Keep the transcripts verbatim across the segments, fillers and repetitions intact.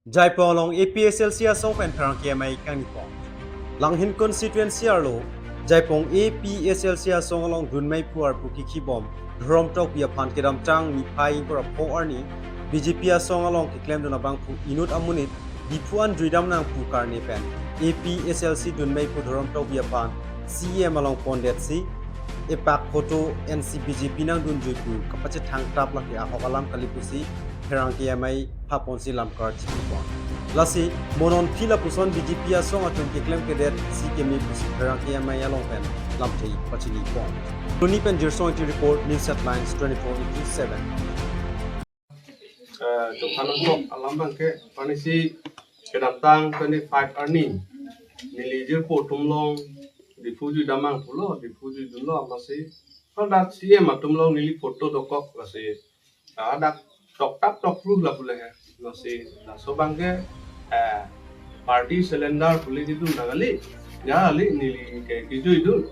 Jaipong along A P H L C asong pen pherangke amei kangni pon. Langhin constituency arlo Jaipong A P H L C asong along dunmei pu arpu kikhibom Dhorom Tokbi aphan kedamtang niphai ingkoi ra pho arni B J P asong along keklemdun abangphu inut amonit Diphu an juidam nangpu karne pen A P H L C dunmei pu Dhorom Tokbi aphan C E M along pondetsi epak photo ensi B J P nangdunjui pu kapachethang tap lake ahok alam kali pusi pherangke amei phaponsi lamkar chipi pon. Lasi mo non phi lapuson B J P asong atum keklem kedet si keme pusi pherangke amei along pen lamthe pachini pon. Tuni pen Jirsong Ingti report, News Headlines twenty-four into seven. Eh, chophan nangkok alam abangke, panisi kedamtang twenty-five arni neli jirpo atum along Diphu juidam nang pulo, Diphu juidunlo, amatsi hadak C E M atum along neli photo dokok, lasi hadak toktap tokru lapu le he. Lasi laso abangke, eh, party cylinder pule didun nang kali. Ya kali, neli ke kijuidun.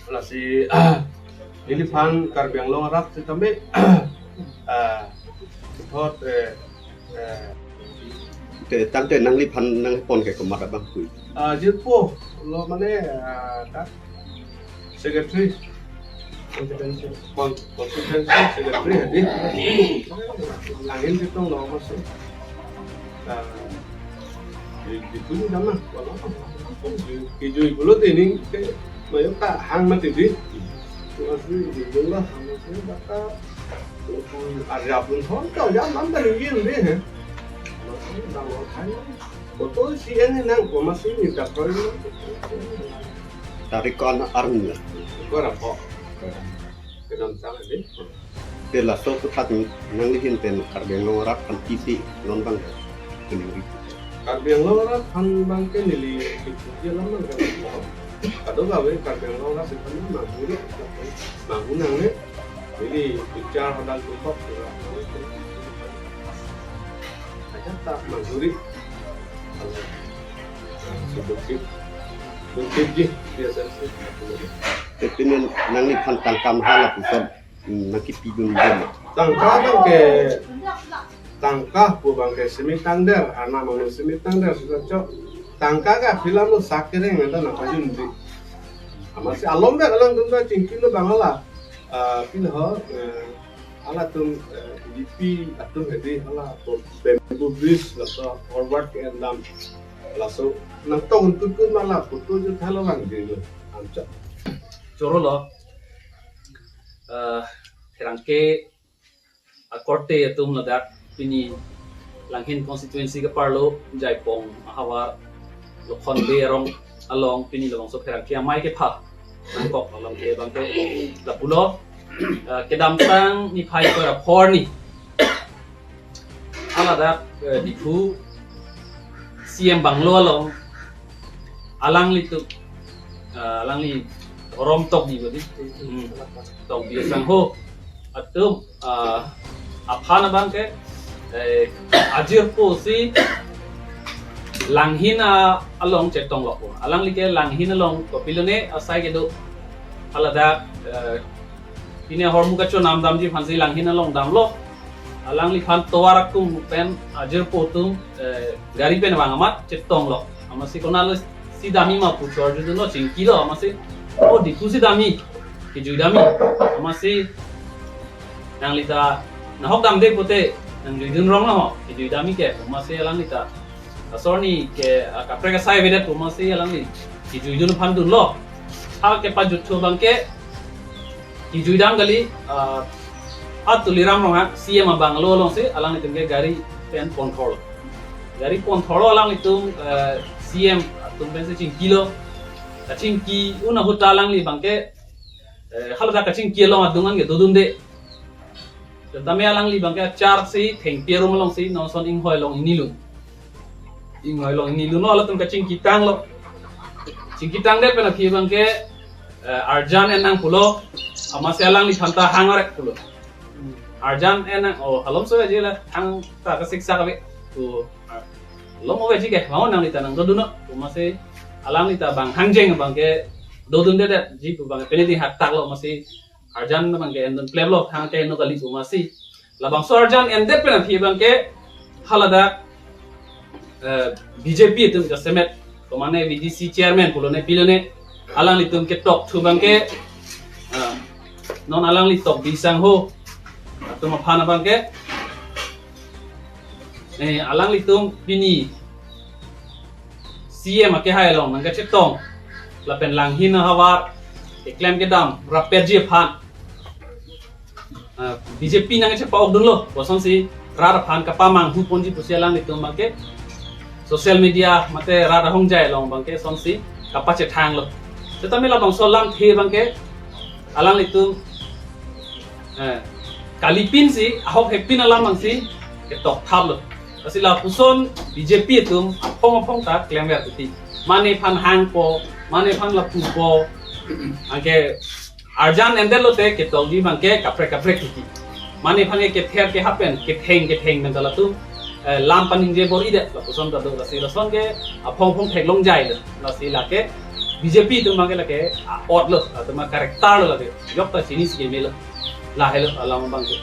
Lasi, ah, neliphan Karbi Anglong arat sitame, ah, thot, eh, eh, Te tangte nangliphan nangpon ke komat abang kui. Ah, jirpo lo mane, ah, ta secretary. Con-, constituency secretary hadi. Angin sitong lo masih. Ah, di, di puji nama, wala. Di, di jui pulo tining ke, mayo ta hang mati di. Masih di jumlah, masih baka, arya pun hon kau ya, mam dari yin di, he. Masih dalam hal. Betul si ini nang, ko masih ni tak kau ini. Tarik kon army. Ko rapo. Kedam sang di. Te laso aputhak nanglihin pen Karbi Anglong arat aphan pisi non abang keningri. Karbi Anglong arat aphan abangke neli kipuji alam abang kan. Kadokave Karbi Anglong arat aphan manghu, manghu nangne, neli bichar hadak tungkok sura. Aja tak manghu ri. Sibuk sip. Sibuk sip ji, biasa sih. Te pini nangliphan tangka maha lapuson, hmm, nangkipidun dun. Tangka abangke, tangka pu abangke simi tangder, anak manglo simi tangder, sudah cok. Tangka ke film lo sak kereng anta nangpajun di. Amatsi alom bek alangtum ta chingkilo bang hala. Ah, pil ho, eh, halatum, eh, B J P atum hedi hala bamboo bridge laso forward ke endam. Laso nangtong tuntun mala photo jo thalo bang di lo. Amcha. Choro lo. Eh, pherangke akorte atum ladak pini Langhin constituency ke parlo Jaipong ahavar Lokhon Bey arong along pini labangso pherangke amei kepha nangkok alam ke abangke lapulo, eh, kedamtang niphai ingkoi ra pho arni haladak, eh, Diphu C E M bungalow along alanglitum, eh, alangli Dhorom Tokbi bodi. Hmm. Tokbi sangho atum, eh, aphan abangke, eh, ajirpo si Langhin along chetong lokpo. Alangli ke Langhin along kopilone asai kedo haladak, eh, pini ahormu kachonam damji aphansi Langhin along damlo. Alangliphan tovar akung pen ajirpo atum, eh, gari pen vang amat chetong lo. Amatsi konatlo si damji ma pu chorjudunlo, chingkilo amatsi. O Diphu si damji, kijui damji. Amatsi nangli ta nahok damde pote nangjui dunrong lo, kijui damji ke, amatsi alangli ta asor ni ke, ah, kaprek asai avedet pu amatsi alangli kijui dun aphan dunlo. Ha kepajuthu abangke kijui dam kali, ah, a Tuliram Ronghang C E M abungalow alongsi alanglitum ke gari pen ponthorlo. Gari ponthorlo alanglitum, eh, C E M atum pensi chingkilo. Kachingki un ahut ta alangli abangke, eh, haladak kachingki along adung an ke dodunde. Tame alangli abangke achar si thengpi arum alongsi non ason inghoi along ingnilo. Inghoi along ingnilo, no halatum kachingki tanglo. Chingki tangdet pen aphi abangke, eh, arjan en nang pulo. Amatsi alangliphan ta hang arek pulo. Arjan en nang, o, halom so aji la hang ta kasiksak ave. To, ah, lom ove ji ke, mau nanglita nangdodunnon. To amatsi alangli ta bang hangjeng abangke dodundedet ji pu abangke pini ding haktak lo, amatsi arjan abangke endun plep lo, hang ke no kali pu amatsi. Labangso arjan endet pen aphi abangke Haladak eh, B J P atum jasemet, tomane V D C chairman pulone pilone, alanglitum ketokthu abangke, eh, non alangli tokbi sangho atum aphan abangke, eh, alanglitum pini C M akehai along nangkachetong lapen langhin ahavar keklem kedam rapetji aphan, ah, B J P nangchepa-okdunlo, kosonsi rat aphan kapamanghu ponji pusi alanglitum abangke social media mate rat ahongjai along abangke sonsi kapachethanglo. Setame labangso alamthe abangke alanglitum, eh, kalipinsi, ahok hekpin alam abangsi ketok thaplo. Lasi lapuson B J P atum aphong aphong ta klemver titi. Mane aphan hangpo, mane aphan lapupo, anke arjan endetlote ketokji abangke kaprek kaprek titi. Mane aphan ke kether kehapen, ketheng ketheng pen ta latum, eh, lam paningje bor-idet, lapuson ta do. Lasi lason ke aphong aphong theklongjailo. Lasi lake B J P atum abangke lake a-otlo, latum a-character lo lake. Jokta chinisi kemelo. Lahelo alam abangke.